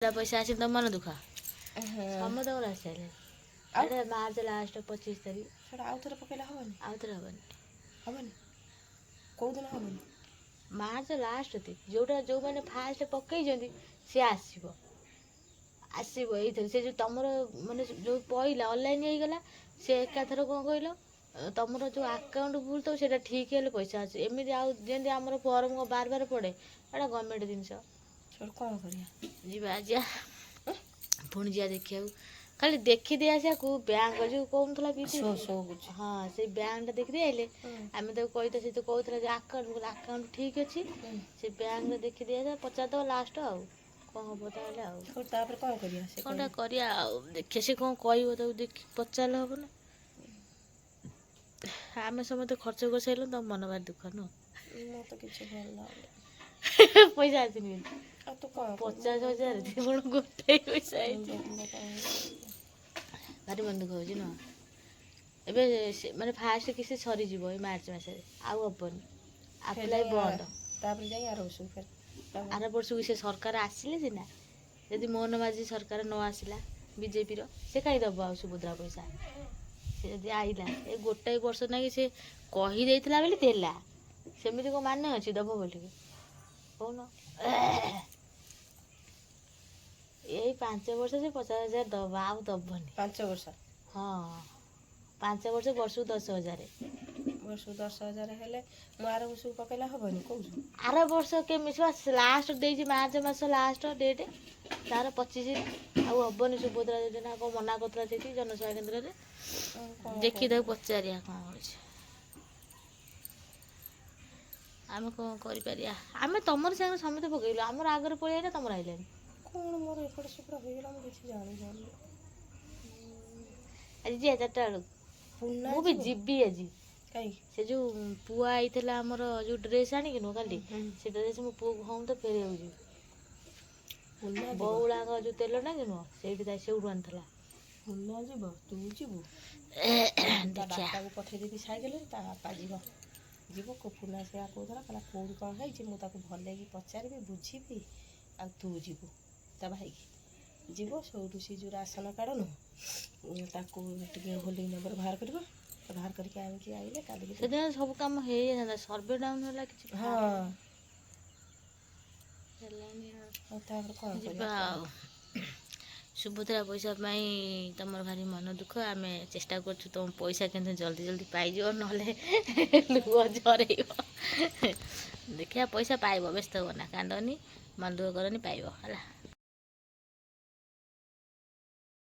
ପଇସା ଆସିନି ତମ ମନ ଦୁଃଖ। ହଁ। ସମସ୍ତଙ୍କର ଆସିସାରିଲାଣି। ଆଉ ଏଇଟା ମାର୍ଚ୍ଚ ଲାଷ୍ଟ 25 ତାରିଖ। ସେଟା ଆଉ ଥରେ ପକେଇଲେ ହବନି? ଆଉ ଥରେ ହବନି। ହବନି? କୋଉଦିନ ହବନି? ମାର୍ଚ୍ଚ ଲାଷ୍ଟ ଯୋଉଟା, ଯୋଉମାନେ ଫାଷ୍ଟ ପକେଇଛନ୍ତି ସିଏ ଆସିବ, ଆସିବ ଏଇଥର। ସେ ଯୋଉ ତମର ମାନେ ଯୋଉ ପଇଲା ଅନଲାଇନ୍ ହେଇଗଲା, ସେ ଏକାଥର କ'ଣ କହିଲ, ତମର ଯୋଉ ଆକାଉଣ୍ଟ ଭୁଲ ଥିବ ସେଇଟା ଠିକ୍ ହେଲେ ପଇସା ଅଛି। ଏମିତି ଆଉ ଯେମିତି ଆମର ଫର୍ମ କ'ଣ ବାର ବାର ପଡ଼େ? ଏଇଟା ଗଭର୍ଣ୍ଣମେଣ୍ଟ ଜିନିଷ। ସେଠୁ କ'ଣ କରିବା? ଯିବା, ଯିବା, ପୁଣି ଯିବା ଦେଖିବାକୁ। ଖାଲି ଦେଖିଦେଇ ଆସିବା କୋଉ ବ୍ୟାଙ୍କ ଯୋଉ କହୁନଥିଲା ବିଧି। ଶୋ ଶୋ କରୁଛି। ହଁ, ସେଇ ବ୍ୟାଙ୍କଟା ଦେଖିଦେଇ ଆଇଲେ ଆମେ ତାକୁ କହିଥା, ସେ ତ କହୁଥିଲା ଯେ ଆକାଉଣ୍ଟ, ମୁଁ କହିଲି ଆକାଉଣ୍ଟ ଠିକ୍ ଅଛି। ସେ ବ୍ୟାଙ୍କରେ ଦେଖିଦେଇ ଆସିବା, ପଚାରିଦେବା ଲାଷ୍ଟ ଆଉ କ'ଣ ହବ ତାହେଲେ ଆଉ। ହଉ, ତାପରେ କ'ଣ କରିବା ସେ? କ'ଣଟା କରିବା ଆଉ? ଦେଖିବା ସେ କ'ଣ କହିବ, ତାକୁ ଦେଖି ପଚାରିଲେ ହବ ନା। ଆମେ ସମସ୍ତେ ଖର୍ଚ୍ଚ କରିସାରିଲୁ, ତମ ମନ ଭାରି ଦୁଃଖ ନୁହଁ? ମୋତେ କିଛି ଭଲ ଲାଗୁନି। ପଇସା ଆସିନି। ଆଉ ତୁ କ'ଣ କରିବୁ? 50,000 ଜଣ ଗୋଟେ ପଇସା ହେଇଛି। ମୁଣ୍ଡ କ'ଣ ହେଇଯାଉଛି। ଭାରି ମନ ଦୁଃଖ ହେଉଛି ନୁହଁ? ଏବେ ସେ ମାନେ ଫାଷ୍ଟ କିସ୍ତି ସରିଯିବ ଏଇ ମାର୍ଚ୍ଚ ମାସରେ, ଆଉ ହବନି ଆପ୍ଲାଏ, ବନ୍ଦ। ତାପରେ ଯାଇ ଆର ବର୍ଷକୁ ଫେର। ଆର ବର୍ଷକୁ ସେ ସରକାର ଆସିଲେ ସିନା। ଯଦି ମୋହନ ମାଝୀ ସରକାର ନ ଆସିଲା ବିଜେପିର, ସେ କାହିଁ ଦେବ ଆଉ ସୁଭଦ୍ରା ପଇସା? ସେ ଯଦି ଆଇଲା, ଏ ଗୋଟାଏ ବର୍ଷ ନାକି ସେ କହିଦେଇଥିଲା ବୋଲି ଦେଲା। ସେମିତି କ'ଣ ମାନେ ଅଛି ଦେବ ବୋଲିକି କହୁନ? ଏଇ 5 ବର୍ଷ ସେ 50,000 ଦବ, ଆଉ ଦବନି। 5 ବର୍ଷ? ହଁ, 5 ବର୍ଷ, ବର୍ଷକୁ 10,000। ବର୍ଷକୁ 10,000 ହେଲେ ମୁଁ ଆର ବର୍ଷକୁ ପକେଇଲେ ହବନି କହୁଛୁ? ଆର ବର୍ଷ କେମିତି? ଲାଷ୍ଟ ଦେଇଛି ମାର୍ଚ୍ଚ ମାସ ଲାଷ୍ଟ ଡେଟ୍ ତାର 25। ଆଉ ହବନି ସୁଭଦ୍ରା ଯୋଜନା। କ'ଣ ମନା କରୁଥିଲା ସେଇଠି ଜନସେବା କେନ୍ଦ୍ରରେ। ଆଉ କ'ଣ? ଦେଖି ତାକୁ ପଚାରିବା କ'ଣ ହେଉଛି। ଆମେ କ'ଣ କରିପାରିବା? ଆମେ ତମର ସାଙ୍ଗରେ ସମସ୍ତେ ପକେଇଲୁ, ଆମର ଆଗରେ ପଳେଇ ଆଇଲା, ତମର ଆଇଲାନି। କ'ଣ ମୋର ଏପଟ ସେପଟ ହେଇଗଲା, ମୁଁ କିଛି ଜାଣିପାରୁନି। ଆଜି ଯିବା 4ଟା ବେଳକୁ। ପୁନା ମୁଁ ବି ଯିବ? ଯିବି ଆଜି। କାହିଁକି? ସେ ଯୋଉ ପୁଅ ଆଇଥିଲା ଆମର ଯୋଉ ଡ୍ରେସ୍ ଆଣିକି ନୁହଁ କାଲି, ସେ ଡ୍ରେସ୍ ମୋ ପୁଅକୁ ହଉନି ତ ଫେରିବାକୁ ଯିବି। ପୁନା ଯିବ? ବଉଳାଙ୍କ ଯୋଉ ତେଲ ନା କି ନୁହଁ, ସେଇଠି ତା ସେଇଠୁ ଆଣିଥିଲା। ପୁନା ଯିବ, ତୁ ଯିବୁ, ତା ଦେଖିବା। ବାପାକୁ ପଠେଇଦେବି ସାଇକେଲରେ, ତା ବାପା ଯିବ। ଯିବ ପୁନା ସେଇଆ କହୁଥିଲା, କହିଲା କୋଉଠି କ'ଣ ହେଇଛି, ମୁଁ ତାକୁ ଭଲକି ପଚାରିବି, ବୁଝିବି। ଆଉ ତୁ ଯିବୁ, ତା ଭାଇକି ଯିବ। ସେଇଠୁ ସେ ଯେଉଁ ରାସନ କାର୍ଡ଼ ନୁହଁ, ତାକୁ ଟିକେ ହୋଲ୍ଡିଂ ନମ୍ବର ବାହାର କରିବ। ବାହାର କରିକି ଆଣିକି ଆଇଲେ କାଲିକି ସେଦିନ ସବୁ କାମ ହେଇଯାଇଥାନ୍ତା, ସର୍ଭେ ଡାଉନ୍ ହେଲା, କିଛି ହେଲାନି ଆଉ। ଆଉ ତାପରେ କ'ଣ ଯିବା କରିବା? ଆଉ ସୁଭଦ୍ରା ପଇସା ପାଇଁ ତମର ଭାରି ମନ ଦୁଃଖ। ଆମେ ଚେଷ୍ଟା କରୁଛୁ ତମ ପଇସା କେମିତି ଜଲ୍ଦି ଜଲ୍ଦି ପାଇଯିବ, ନହେଲେ ଲୁହ ଝରେଇବ। ଦେଖିବା, ପଇସା ପାଇବ, ବ୍ୟସ୍ତ ହୁଅନା, କାନ୍ଦନି, ମନ ଦୁଃଖ କରନି, ପାଇବ ହେଲା।